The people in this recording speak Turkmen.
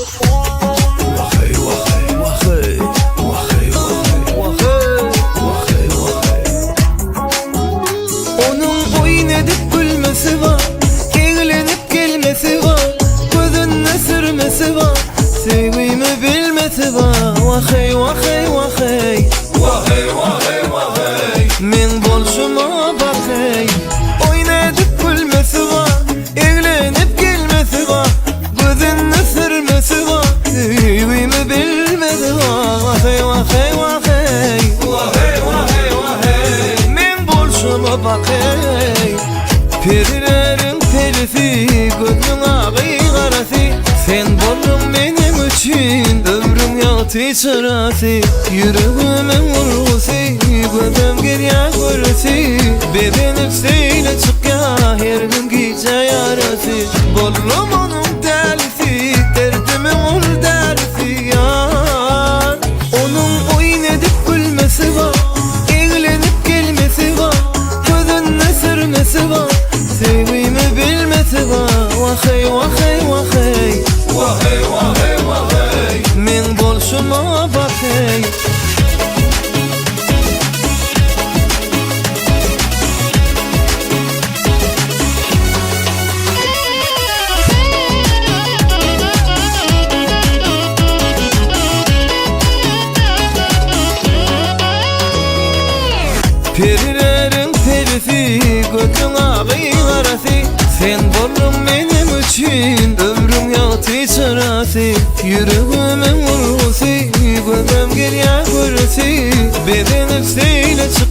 Wah-heý, wah-heý, wah-heý, wah-heý, wah-heý, wah-heý, wah-heý, wah-heý. Onuň oýun edip gülmesi bar, Eglenip gelmesi bar, Gözünde sürmesi bar, Söýgimi bilmesi bar. Wah-heý, wah-heý, wah-heý, Wah-heý, wah-heý, wah-heý. Meň bolşuma bak-heý. Oýun edip gülmesi bar, Eglenip gelmesi bar, Gözünde sürmesi bar, Söýgimi bilmesi bar. Wah-heý, wah-heý, wah-heý, Wah-heý, wah-heý, wah-heý. Meň bolşuma bak-heý. Perileriň perisi, gözüň agy garasy, Sen bolduň meniň üçin ömrüň ýagty çyrasy, Ýüregimiň urgusy, gözüm gelýär göresi, Bezenip seýle çykýar her gün gije ýarasy. Boldum onuň dälisi, derdimiň ol dälisi ýar. Onuň oýun edip gülmesi bar, Eglenip gelmesi bar, Gözünde sürmesi bar, Söýgimi bilmesi bar. Wah-heý, wah-heý, wah-heý, Wah-heý, wah-heý, wah-heý. Meň bolşuma bak-heý. Perileriň perisi, gözüň agy garasy, Sen bolduň meniň üçin ömrüň ýagty çyrasy, Ýüregimiň urgusy, gözüm gelýär göresi, Bezenip seýle çykýar.